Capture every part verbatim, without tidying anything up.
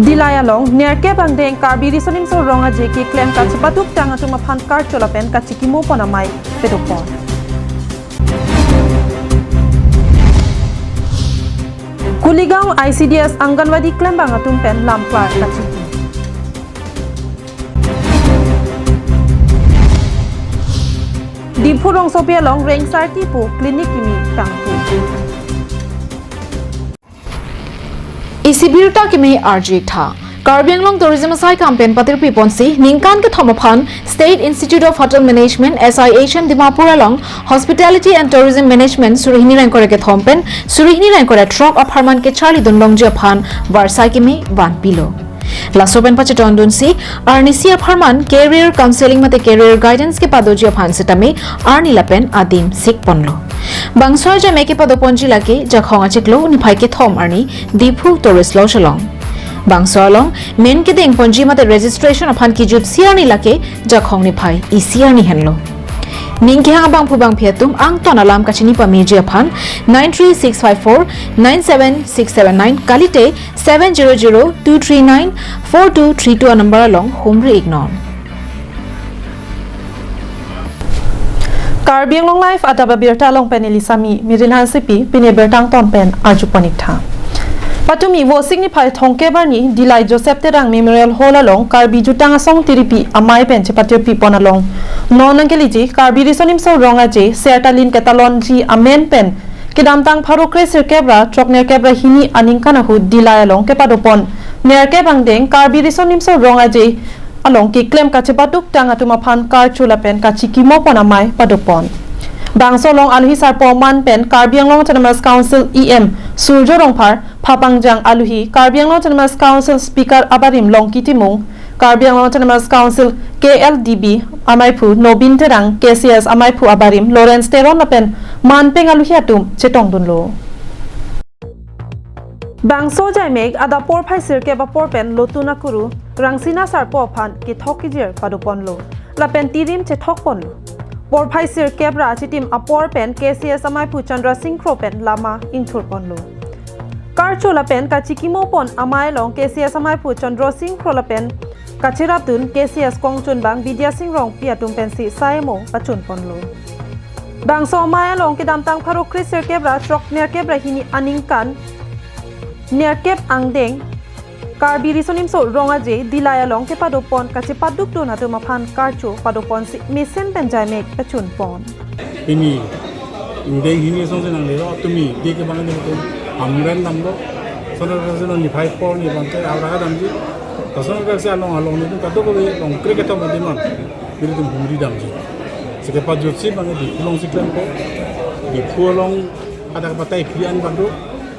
Dillai along nerkep angdeng Karbi Riso Nimso Rong Aje keklem kachepaduk tang atum aphan karcho lapen kachikimo pon amei padopon. Kuligaon I C D S Anganwadi klembang atum pen lamklar kachipi. Diphu rongsopi along Rengsarki pu clinic kimi tangpu. Isi birta kimi arjik tha. Karbi Anglong Tourism asai campaign patirpi ponsi ningkan kethom aphan State Institute of Hotel Management, S I H M Dimapur along Hospitality and Tourism Management suri hini ingkoi ra kethom pen suri hini ingkoi ra throk apharman kecharli dun longji aphan varsai kimi vanpilo. Laso pen pachetongdunsi arnisi apharman career counseling mate career guidance kepadoji aphan setame arni lapen adim sik ponlo. Bangso ajai amek kepadoponji lake Jakhong achiklo niphai kethom arni Diphu Tourist Lodge along. Bangso along men kedengponji mate registration aphan kijutsi arni lake Jakhong niphai isi arni henlo. Ning kehang abangphu bangphi atum angton alam kachini pameji aphan nine three six five four nine seven six seven nine kalite seven zero zero two three nine four two three two anumber along humri iknon. Karbi Anglong Live adap abirta along pen neli Sami Mirin Hansepi, pini birta angton pen arjupon ik tha. Patumi Vosik niphai thomkep arni Dillai Joseph Terang Memorial Hall along Karbi Jutang Asong tiripi amei pen chepatirpi pon along non nangkeliji Karbi Riso Nimso Rong Aje Sertalin ketalonji amen pen kedamtang pharo kre sirkep ra throk nerkep ra hini aningkan ahut Dillai along kepadopon nerkep angdeng Karbi Riso Nimso Rong Aje along keklem kachepaduk tang atum aphan karcho lapen kachikimo pon amei padopon. Bangso along aluhi sarpo man pen Karbi Anglong Autonomous Council E M Surjo Rongphar, phapangjang aluhi Karbi Anglong Autonomous Council Speaker abarim Longki Timung, Karbi Anglong Autonomous Council K L D B ameiphu Nobin Terang, K C S ameiphu abarim Lawrence Teron lapen manpeng aluhi atum chetongdunlo. Bangso ajai amek adap porphai sirkep apor pen Lotun Akuru Rangsina Sarpo aphan kethok kejir padoponlo. Lapen tirim chethok ponlo. Porphai sirkep ra achitim apor pen K C S ameiphu Chandra Singh Kro pen lama ingthur ponlo. Karcho lapen kachikimo pon amei along K C S ameiphu Chandra Singh Kro lapen kacherapdun K C S kongchunbang Bidya Singh Rongpi atum pensi sai amo pachun ponlo. Bangso amei along kedamtang pharo kre sirkep ra throk nerkep ra hini aningkan nerkep angdeng Karbi Riso Nimso Rong Aje Dillai along kepadopon kachepadukdun atum aphan karcho padoponsi mesen pen ajai amek pachun pon. Pini ingdeng hini asong si nanglelo, tumi dei kebang ni tum amren damlo. Sonor kasi non niphai por ni bangke aura damji. Sonor kasi along along ni tum kadokave along kre kethom adim an nelitum humri damji. Si kepajutsi bangke Diphu alongsi klempo. Diphu along ada kepatai phri an badu.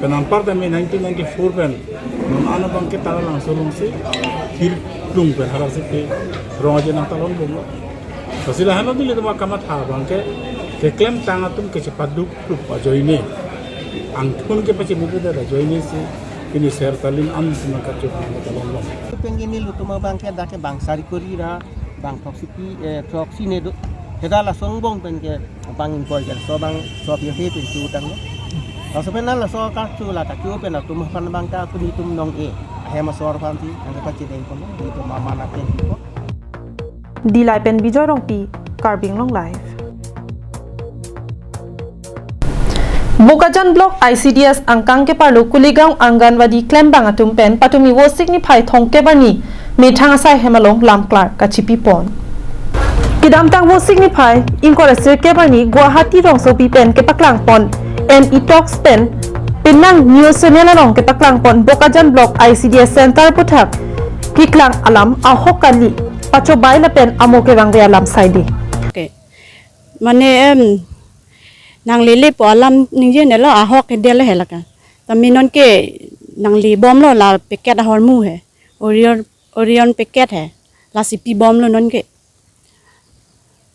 Pen anpar tame nineteen ninety-four pen non an abangke Taralangso alongsi hirplung pen hadak si ke Rong Aje nangtalon bomlo. Lasi lahenlo nelitum akamatha abangke keklem tang atum kachepaduk plup ajoine, angthun kepachini peda ajoine si pini Sertalin an si nangkachok nangtalon long. Pen ke nelitum abangke dak ke bang sari kori ra bang throksi pi, eh, throksi ne do. Heda lason bong pen ke bang ingkoi ke laso bang sop ye he pen chutanglo. Laso pen na laso karcho la kacho pen atum aphan bang ta atum itum nong-e ahem asor aphan si nangkepachedeng pon, itum aman apen pi pon. Dillai pen Bijoy Rongpi, Karbi Anglong Live. Bokajan Block I C D S angkang keparlo Kuligaon Anganwadi klembang atum pen patumi Vosik niphai thomkep arni methang asai hem along lamklar kachipi pon. Kedamtang Vosik niphai ingkoi ra sirkep arni Guwahati rongsopi pen kepaklang pon M E Talks pen penang news channel along kepaklang pon Bokajan Block I C D S Center aputhak keklang alam ahok kali pachobai lapen amo kevangve alam saide. Okay. Mane, em, nanglele pu alam ningje nelo ahok ke dele he lake. Tame non ke nangle bomlo la packet ahormu he. Orion, Orion packet he. Lasi pi bomlo non ke.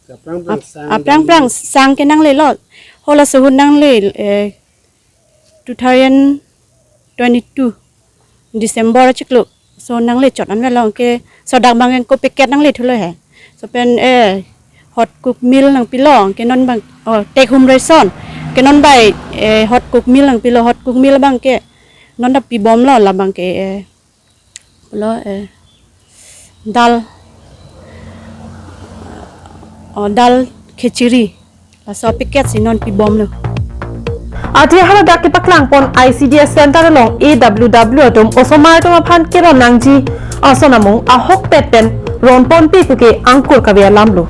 Aphrang phrang Ap-, sang aphrang dam phrang sang ke nanglelo. Hala suhut nangle, eh, two thousand twenty-two December achiklo. So nangle chot anve long ke so dak bang ko packet nangle thulo he. So pen, eh, hot cook meal nangpilo ke non bang, oh, take home ration. Ke non bai, eh, hot cook meal nangpilo, hot cook meal bang ke non ta pi bomlo la bang ke, eh, Lo, eh, dal, oh, dal khichdi. Laso packet si non pibomlo. Athe haladak kepaklangpon I C D S center along A W W atum osomar atum aphan keron nangji ason amung ahokpet pen ronponpe puke angkur kave alamlo.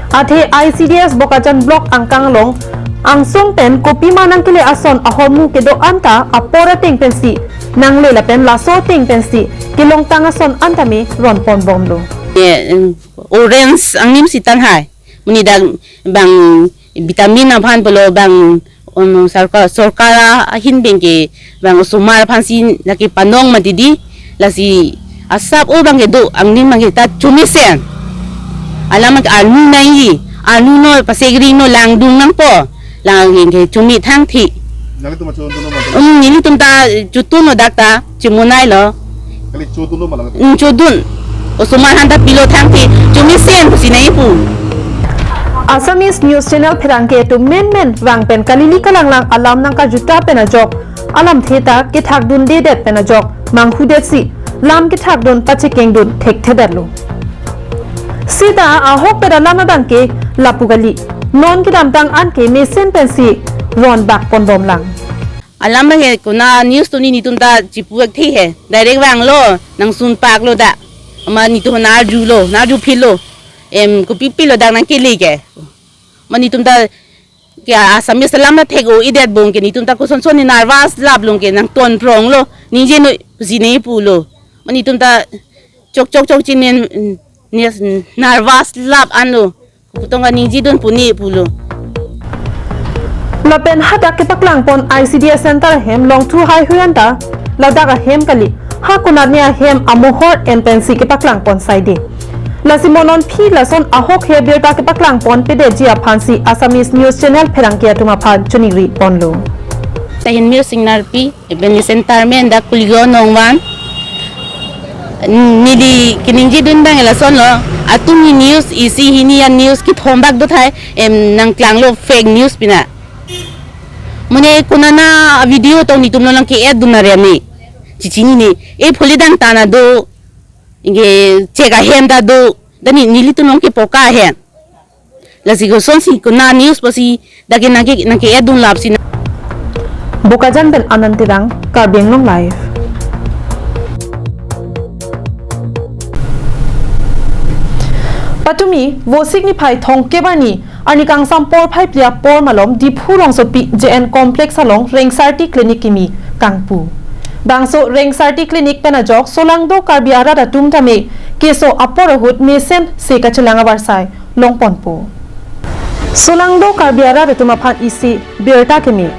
Athe I C D S Bokajan block angkang along angsong pen kopima nangkele ason ahormu kedo-an ta apor ateng pensi nangle lapen laso ateng pensi kelongtang ason an tame ronponbomlo. Eh, em, orange angnim si tang hai. Monit dak bang vitamin aphan pulo bang, um, sorkar, sorkar ahin pen ke bang osomar aphansi lake panong mati di, lasi asap o bang kedo angnim bang ke ta chomesen. Alam ke arnu nangji, arnu no pasegri no langdung nangpo, lang ke chome thangthi. Nanglitum ma chodunlo ma? Um, nelitum ta chodunlo dak ta, chomonailo. Kali chodunlo ma lang? Hmm, chodun. Osomar aphan ta pilo thangthi, chomesen pusi nangji pu. Assamese news channel pherangke atum menmen vang pen kalili kalanglang alam nangkarjuta pen ajok, alamthe ta kethakdundedet pen ajok manghudetsi lam kethakdun pachekengdun thekthedetlo. Seta ahokpet alam abang ke lapu kali. Non kedamtang an ke mesen pensi ronbakponbomlang. Alam abang ke konat news atum nelitum ta chipu-ekthe he. Direct vanglo, nangsunpaklo dak. Amat nelitum nangarjulo, nangarjuphitlo. Em, kopi pilo dak nangkele ke. Amat nelitum ta ke Assamese alam ta thek-o-edet bong ke nelitum ta kosonson ne nervous lap long ke nangtonpronglo. Ningje noi pusi nangji pulo. Amat nelitum ta chok chok chok chinen, mm, nervous lap anlo. Putong kaningjedun pu ne pulo. Lapen hadak kepaklangpon I C D S center ahem longthu haihui anta ladak ahem kali. Ha konat ne ahem amohor en pensi kepaklangpon saide. Lasi mo non phi lason ahok he birta kepaklangponpedetji aphansi Assamese news channel pherangke atum aphan choningriponlo. Tahin Mir Singnarpi. Lapen ne center amen dak Kuligaon Nongvan. Neli keningjedun abang lasonlo. Atum ne news isi hini ya news kethom bak do thai, em, nangklanglo fake news pina. Mane konat a video tong nelitum lo nangke-etdun arem ne. Chichinine. E pholi dang tana do. Inge chek ahem ta do. Dani nelitum nong kepoka ahem. Lasi kosonsi konat news pusi dak ke nangke, nangke-etdun lapsi na. Bokajan pen Anand Terang, Karbi Anglong Live. Patumi Vosik niphai thomkep arni, arni kangsam porphai phli apor malom Diphu rongsopi J N Complex along Rengsarti Clinic kimi kangpu. Bangso Rengsarti Clinic pen ajok solangdo Karbi arat atum tame keso apor ahut mesen se kachelang avarsai longponpo. Solangdo Karbi arat atum aphan isi birta keme.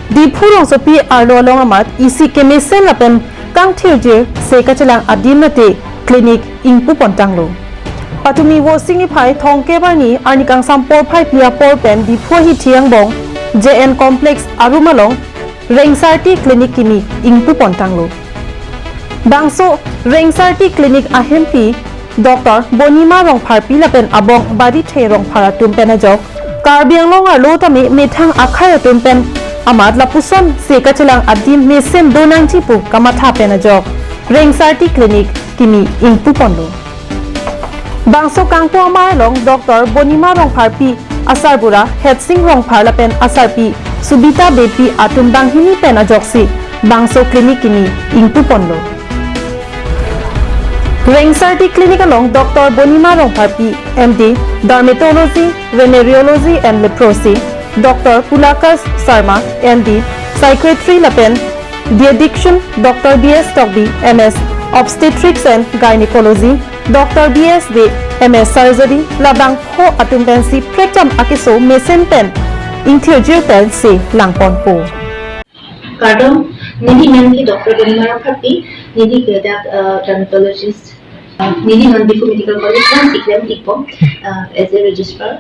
Diphu rongsopi arlo along amat isi kemesen lapen kangthirjir se kachelang adim mate clinic ingpupontanglo. Patumi Vosik niphai thomkep arni arni kangsam porphai phli apor pen Diphu ahithi angbong J N Complex arum along Rengsarti Clinic kimi ingpupontanglo. Bangso Rengsarti Clinic ahempi Doctor Bonima Rongpharpi lapen abong Barithe Rongphar atum pen ajok Karbi Anglong arlo tame methang akhei atum pen amat lapuson se kachelang adim mesen donangji pu kamatha pen ajok Rengsarti Clinic kimi ingpuponlo. Bangso kangpu amei along Doctor Bonima Rongpharpi, asarbura Hetsing Rongphar lapen asarpi Subita Beypi atum banghini pen ajoksi bangso clinic kimi ingpuponlo. Rengsarti Clinic along Doctor Bonima Rongpharpi, M D, Dermatology, Venereology and Leprosy, Doctor Pulakas Sharma, M D, Psychiatry lapen Dietitian, Doctor B S Tokbi, M S Obstetrics and Gynecology, Doctor B S De, M S Surgery, labangpho atum pensi prekjam akeso mesen pen ingthirjir pensi langponpo. Kardom, neli amen ke Doctor Bonima Rongpharpi, neli ke dak, eh, dermatologist, eh, neli non Diphu Medical College along keklem-ikpo, eh, as a registrar.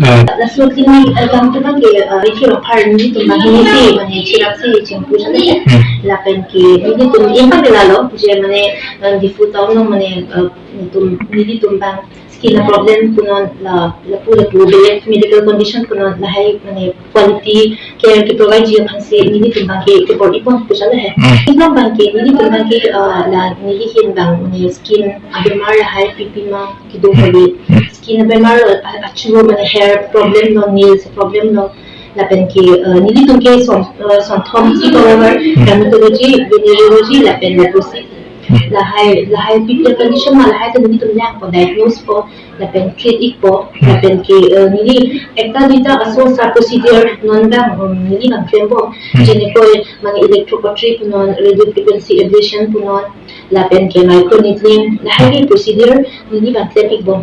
Ah. Laso clinic, eh, kangpu abang ke, eh, Ricky Rongphar nelitum banghini si, mane chiraksi chingpu chale. Hmm. Lapen ke nelitum ingpa ke lalo, je mane, eh, Diphu town along mane, eh, nelitum, nelitum abang skin problem punon la lapu lapu belek medical condition punon lahai mane quality care ke provide ji aphan si nelitum abang ke kebor-i pon pu chalo he. Hmm. Iklong abang ke nelitum abang ke, ah, la neli ahin abang mane skin abemar lahai pipi ma kedo Hmm. kali. Hmm. Skin abemar lo, ah, achu mane hair problem lo, nails problem lo, lapen ke, ah, nelitum ke son, ah, sonthom si cover Hmm. dermatology, venereology lapen leprosy. Hmm. Lahai, lahai pipi condition ma lahai ta nelitum lang po diagnose po. Lapen treat ikpo, Hmm. lapen ke, eh, neli ekta duita aso sa procedure non abang, um, neli abang klempo, Hmm. jenekoi mane electrocautery punon, radio frequency ablation punon, lapen ke microneedling, lahai ke procedure neli abang klem ikpo.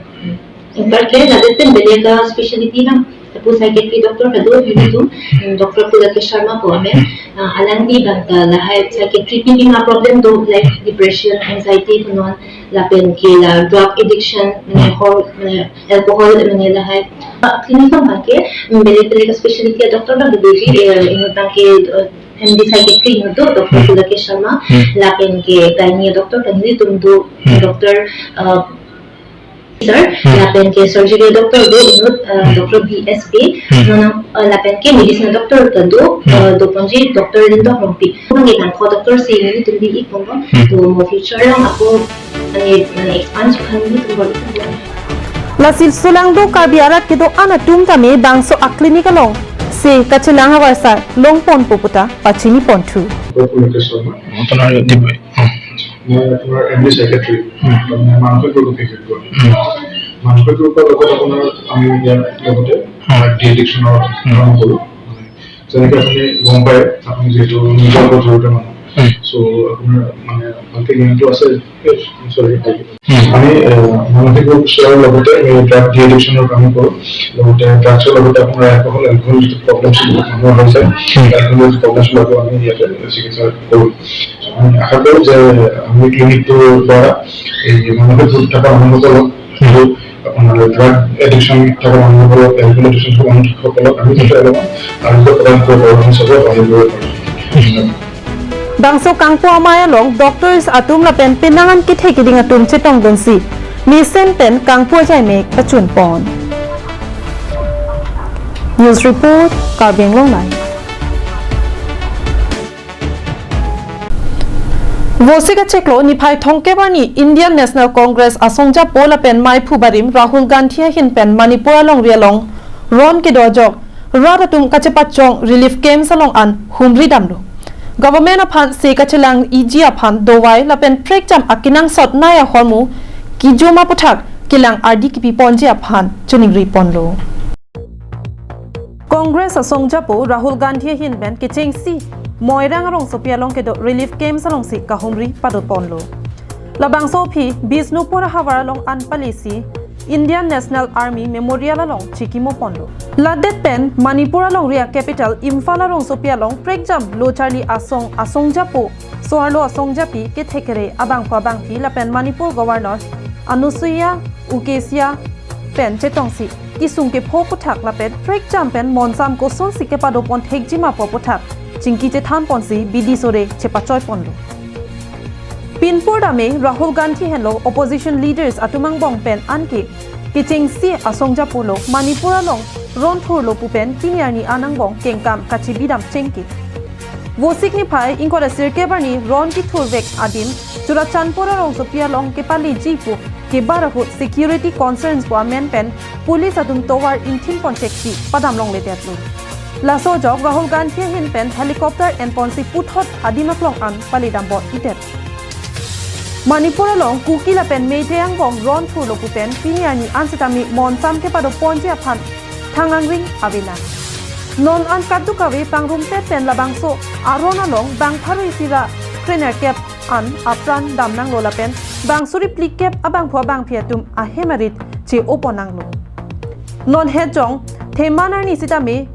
In fact, ke ladet pen belek a specialty abang, lapu psychiatry doctor kado, nelitum, Hmm. um, Doctor Pulake Sharma pu amen, Hmm. ah, alangli abang ta lahai psychiatry pipi ma problem do, like depression, anxiety punon, lapen ke la drug addiction, mane Hmm. hor, mane alcohol, mane lahai. Ah, clinic abang ke, mm, belek belek specialty a doctor abang doji, eh, inut abang ke, eh, M D psychiatry inut do, Doctor Hmm. Pulake Sharma, Hmm. lapen ke gynae doctor kan nelitum do, Hmm. Doctor, eh, sir, Hmm. lapen ke surgery doctor do inut, eh, Hmm. Doctor B S Bey, Hmm. non, eh, lapen ke medicinal doctor ta do, Hmm. eh, do ponji Doctor Lindong Rongpi. Abang ke nangkok doctor si nelitum bi ikpo, Hmm. to mo future along ako, eh, eh, expand khan nelitum bor-i pon. Lasi laso along do Karbi arat kedo-an atum tame bangso a clinic along si kachelang avarsai longponpo puta pachini ponthu. Doctor Pulake Sharma. আপোনাৰ ডিব্ৰুগড়। মই আপোনাৰ M D psychiatry, Hmm. তাৰমানে মানসিক ৰোগৰ বিশেষজ্ঞ। Hmm. মানসিক ৰোগৰ লগত আপোনাৰ আমি ইয়াত লগতে Hmm. ডি এডিকশ্যনৰ Hmm. কাম কৰোঁ। মানে যেনেকে আপুনি গম পায়, আপুনি যিহেতু নিজৰ লগত জড়িত মানুহ। Hmm. চ' আপোনাৰ মানে ভালকে জ্ঞানটো আছে, চৰি, Hmm. আমি, আহ, মানসিক ৰোগ চোৱাৰ লগতে আমি ড্ৰাগ ডি এডিকশ্যনৰ কাম কৰোঁ। লগতে ড্ৰাগছৰ লগতে আপোনাৰ এলকহল, এলকহল যিটো প্ৰব্লেমছ বহুত মানুহৰ হৈছে, Hmm. এলকহলৰ প্ৰব্লেমছবিলাকো আমি ইয়াতে চিকিৎসা কৰোঁ। আমি আশা কৰোঁ যে আমি ক্লিনিকটোৰ দ্বাৰা এই মানসিক ৰোগ থকা মানুহসকলক, যিটো আপোনাৰ ড্ৰাগ এডিকশ্যন থকা মানুহসকলক, এলকহল এডিকশ্যন থকা মানুহসকলক আমি যাতে অলপমান আৰোগ্য প্ৰদান কৰিব পাৰোঁ, আমি চবৰে সহায় কৰিব পাৰোঁ। ধন্যবাদ। Bangso kangpu amei along doctors atum lapen penang an kethe keding atum chetongdunsi mesen pen kangpu ajai me pachunpon. News report, Karbi Anglong Live. Vosik achiklo niphai thomkep arni Indian National Congress asongjapo lapen maiphu barim Rahul Gandhi ahin pen Manipur alongri along ron kedo ajok rat atum kachepachong relief camps along an humri damlo. Government aphan se kachelang iji aphan dovai lapen prekjam akenangsot nai ahormu kejum aputhak kelang ardi kepiponji aphan choningri ponlo. Congress asongjapo Rahul Gandhi ahin pen kechengsi Moirang arongsopi along kedo relief camps alongsi kahumri padoponlo. Labangso aphi Bishnupur ahavar along an palisi Indian National Army Memorial along chikimo ponlo. Ladet pen Manipur alongri a capital Imphal arongsopi along prekjam lo charli asong asongjapo, so-arlo asongjapi, kethekre abangphu abangphi lapen Manipur Governor Anusuiya Uikey pen chetongsi kesung kepho aputhak lapen prekjam pen monsam kosonsi kepadopon thekjima pu aputhak chingki chethanponsi bidi sore chepachoiponlo. Pinpur dame Rahul Gandhi henlo opposition leaders atum angbong pen anke kechengsi asongjapo lo Manipur along ron thurlo pu pen pini arni an angbong kengkam kachibidam chengki. Vosik niphai ingkoi ra sirkep arni ron kethurvek adim Churachandpur arongsopi along kepaleji pu kebar ahut security concerns pu amen pen police atum tovar ingthinpon cheksi padam longledetlo. Laso ajok Rahul Gandhi ahin pen helicopter enponsi puthot adim aklong an paledambon-idet. Manipur along Kuki lapen Meitei angbong ron thurlo pu pen pini arni an sitame monsam kepadoponji aphan thang angring avelang. Non an kadokave pangrumpet pen labangso aron along bang pharo isi ra krenerkep an apran damnanglo lapen bang suri phlikep abangphu abangphi atum ahem arit che-oponnanglo. Non hetjong Theman arni sitame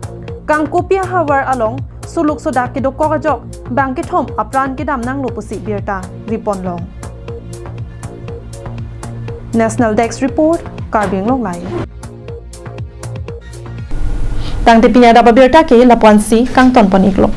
Kangkopi ahavar along suluk sodak kedokok ajok bang kethom apran kedamnanglo pusi birta riponlong. National Desk Report, Karbi Anglong Live. Tangte pini adap abirta ke lapu-ansi kangtonpon-iklo.